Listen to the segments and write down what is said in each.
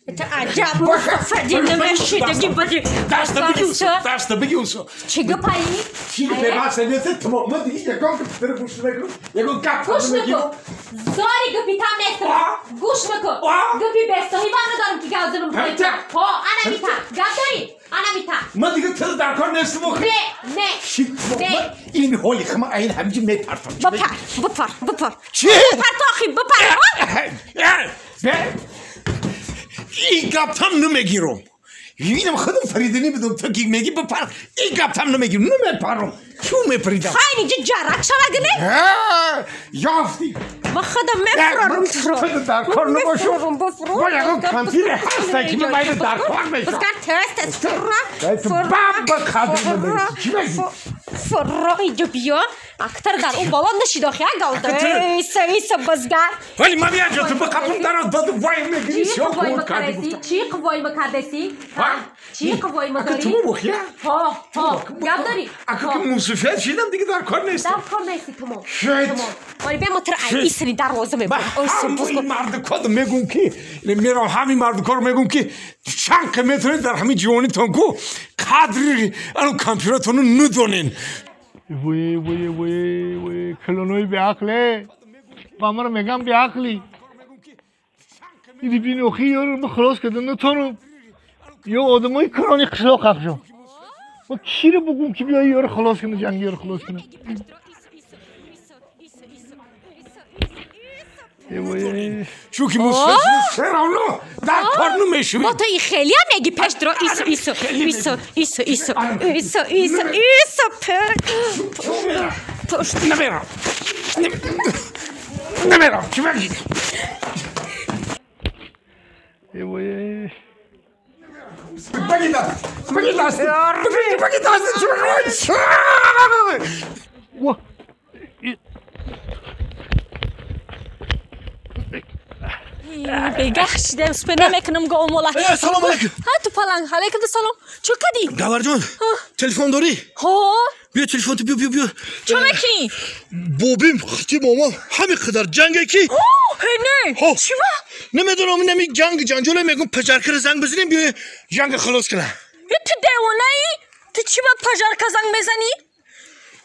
Ту аҷаб мустафадӣ намешидаги бади. Даста биги усо, даста биги усо. Чӣ гапаи? Чӣ гапе масалете тамом диги ягон гап тра гӯш накун, ягон гап гӯш накун. Зори гапи там нестам. Гӯш накун. Гапи бесоҳиба надорам ки гап занам. Ҳо, ана мита. Гап дорӣ? Ана мита. Ман дига тра дар кор нестам охи. Не, не. Не. Ин ҳоли хама айн ҳамиҷи мепартам. Бипар, бипар, бипар. Чӣ? Бипар то охи, бипар. Ин гаптам намегирам. Инам худам фаридани бидум ту ки меги бипар. Ин гаптам намегирам, намепарам. Чӯ мепаридам? Хайни ҷи ҷарак шавагне? Ёфти. Ман худам мефурорам туро. Ту дар кор набошам. Бо ягон кампире ҳаста ки ман байда дар кор мешавам. Бизгар тест аст фурра. Баб қадр намерасӣ. Чӣ мегӣ? Фурра иҷо биё. Актар дар он боло нашид охи агалда. Иса иса бизгар. Вале ман биё ту ба қабул дароз баду вай мегирӣ чӣ қуввои макардасӣ? Чӣ қуввои макардасӣ? Чӣ қуввои макарӣ? Ту мухия? Ҳо, ҳо. Гап дорӣ? Ака ки мусофир шидам дига дар кор нестам. Дар кор нестӣ тамом. Вале биё мо туро ай исри дарвоза мебарам. Ҳамин мардукор мегӯм ки мерам ҳамин мардукор мегӯм ки чанд ка метавонед дар ҳамин ҷивонитон ку қадри ану компютератонро надонен. Вой вой вой вой калонои беақле. Ба маро мегам беақлӣ. Иди бин охи ёро ма халос кардам натонам. Ё одамои калони қишлоқ ҳақшон. Ма киро бугум ки биёи ёро халос кунам, ҷанги ёро халос кунам. Чунки мусофир дар кор намешавӣ. Бо ту и хеле ҳам меги пеш дро исо исо исо исо исо исо исо исо пушт. Намерам. Намерам. Чӣ мегӣ? Вой. Баги даст. Баги даст. Баги даст. Чӣ мегӯӣ? Во. Бегах шида успе намекунам го омола. Салом алейкум. Ҳа ту паланг, алейкум салом. Чӣ кадӣ? Гаварҷон, телефон дорӣ? Ҳо. Биё телефон ту биё биё биё. Чӣ мекунӣ? Бобим хати мамам ҳамин қадар ҷанге ки. Ҳе не. Чӣ ва? Намедонам инами ҷанг ҷанҷоле мегум паҷаркара занг бизанем биё ҷанга халос кунам. Ту девонаӣ? Ту чӣ ба паҷарка занг мезанӣ?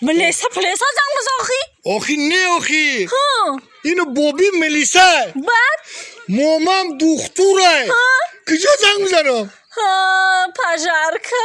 Милиса плеса занг бизан охи? Охи не охи. Ино бобим милиса. Баъд? Момам духтуре. Куҷо занг мизанам? Пожарка.